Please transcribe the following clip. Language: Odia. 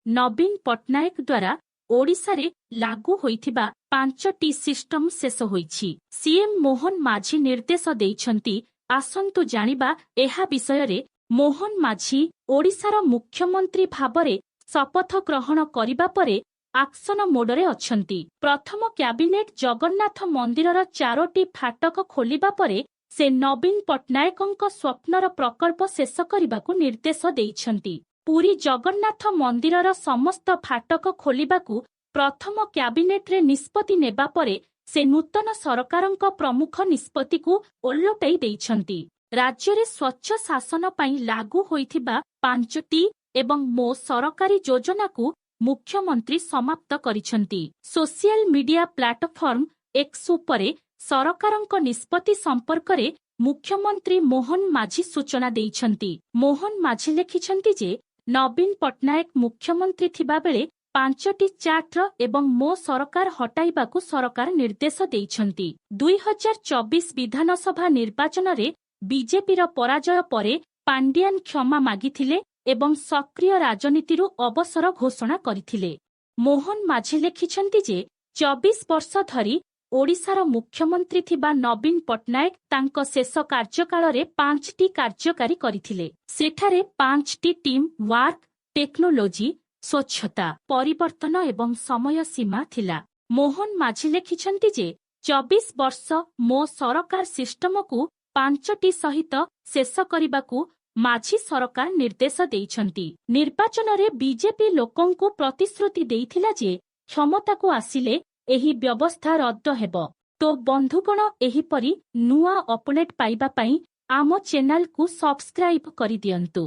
ନବୀନ ପଟ୍ଟନାୟକ ଦ୍ୱାରା ଓଡ଼ିଶାରେ ଲାଗୁ ହୋଇଥିବା 5ଟି ସିଷ୍ଟମ ଶେଷ ହୋଇଛି। ସିଏମ୍ ମୋହନ ମାଝୀ ନିର୍ଦ୍ଦେଶ ଦେଇଛନ୍ତି। ଆସନ୍ତୁ ଜାଣିବା ଏହା ବିଷୟରେ। ମୋହନ ମାଝୀ ଓଡ଼ିଶାର ମୁଖ୍ୟମନ୍ତ୍ରୀ ଭାବରେ ଶପଥ ଗ୍ରହଣ କରିବା ପରେ ଆକ୍ସନ ମୋଡରେ ଅଛନ୍ତି। ପ୍ରଥମ କ୍ୟାବିନେଟ ଜଗନ୍ନାଥ ମନ୍ଦିରର ଚାରୋଟି ଫାଟକ ଖୋଲିବା ପରେ ସେ ନବୀନ ପଟ୍ଟନାୟକଙ୍କ ସ୍ୱପ୍ନର ପ୍ରକଳ୍ପ ଶେଷ କରିବାକୁ ନିର୍ଦ୍ଦେଶ ଦେଇଛନ୍ତି। ପୁରୀ ଜଗନ୍ନାଥ ମନ୍ଦିରର ସମସ୍ତ ଫାଟକ ଖୋଲିବାକୁ ପ୍ରଥମ କ୍ୟାବିନେଟରେ ନିଷ୍ପତ୍ତି ନେବା ପରେ ସେ ନୂତନ ସରକାରଙ୍କ ପ୍ରମୁଖ ନିଷ୍ପତ୍ତିକୁ ଓଲଟାଇ ଦେଇଛନ୍ତି। ରାଜ୍ୟରେ ସ୍ୱଚ୍ଛ ଶାସନ ପାଇଁ ଲାଗୁ ହୋଇଥିବା 5ଟି ଏବଂ ମୋ ସରକାରୀ ଯୋଜନାକୁ ମୁଖ୍ୟମନ୍ତ୍ରୀ ସମାପ୍ତ କରିଛନ୍ତି। ସୋସିଆଲ ମିଡିଆ ପ୍ଲାଟଫର୍ମ ଏକ୍ସ ଉପରେ ସରକାରଙ୍କ ନିଷ୍ପତ୍ତି ସମ୍ପର୍କରେ ମୁଖ୍ୟମନ୍ତ୍ରୀ ମୋହନ ମାଝୀ ସୂଚନା ଦେଇଛନ୍ତି। ମୋହନ ମାଝୀ ଲେଖିଛନ୍ତି ଯେ ନବୀନ ପଟ୍ଟନାୟକ ମୁଖ୍ୟମନ୍ତ୍ରୀ ଥିବାବେଳେ 5ଟି ଚାର୍ଟର ଏବଂ ମୋ ସରକାର ହଟାଇବାକୁ ସରକାର ନିର୍ଦ୍ଦେଶ ଦେଇଛନ୍ତି। 2024 ବିଧାନସଭା ନିର୍ବାଚନରେ ବିଜେପିର ପରାଜୟ ପରେ ପାଣ୍ଡିଆନ କ୍ଷମା ମାଗିଥିଲେ ଏବଂ ସକ୍ରିୟ ରାଜନୀତିରୁ ଅବସର ଘୋଷଣା କରିଥିଲେ। ମୋହନ ମାଝୀ ଲେଖିଛନ୍ତି ଯେ 24 ବର୍ଷ ଧରି ଓଡ଼ିଶାର ମୁଖ୍ୟମନ୍ତ୍ରୀ ଥିବା ନବୀନ ପଟ୍ଟନାୟକ ତାଙ୍କ ଶେଷ କାର୍ଯ୍ୟକାଳରେ 5ଟି କାର୍ଯ୍ୟକାରୀ କରିଥିଲେ। ସେଠାରେ 5ଟି ଟିମ୍ ୱାର୍କ, ଟେକ୍ନୋଲୋଜି, ସ୍ୱଚ୍ଛତା, ପରିବର୍ତ୍ତନ ଏବଂ ସମୟ ସୀମା ଥିଲା। ମୋହନ ମାଝୀ ଲେଖିଛନ୍ତି ଯେ 24 ବର୍ଷ ମୋ ସରକାର ସିଷ୍ଟମକୁ 5ଟି ସହିତ ଶେଷ କରିବାକୁ ମାଝୀ ସରକାର ନିର୍ଦ୍ଦେଶ ଦେଇଛନ୍ତି। ନିର୍ବାଚନରେ ବିଜେପି ଲୋକଙ୍କୁ ପ୍ରତିଶ୍ରୁତି ଦେଇଥିଲା ଯେ କ୍ଷମତାକୁ ଆସିଲେ ଏହି ବ୍ୟବସ୍ଥା ରଦ୍ଦ ହେବ। ତ ବନ୍ଧୁଗଣ, ଏହିପରି ନୂଆ ଅପଡେଟ୍ ପାଇବା ପାଇଁ ଆମ ଚ୍ୟାନେଲକୁ ସବସ୍କ୍ରାଇବ କରିଦିଅନ୍ତୁ।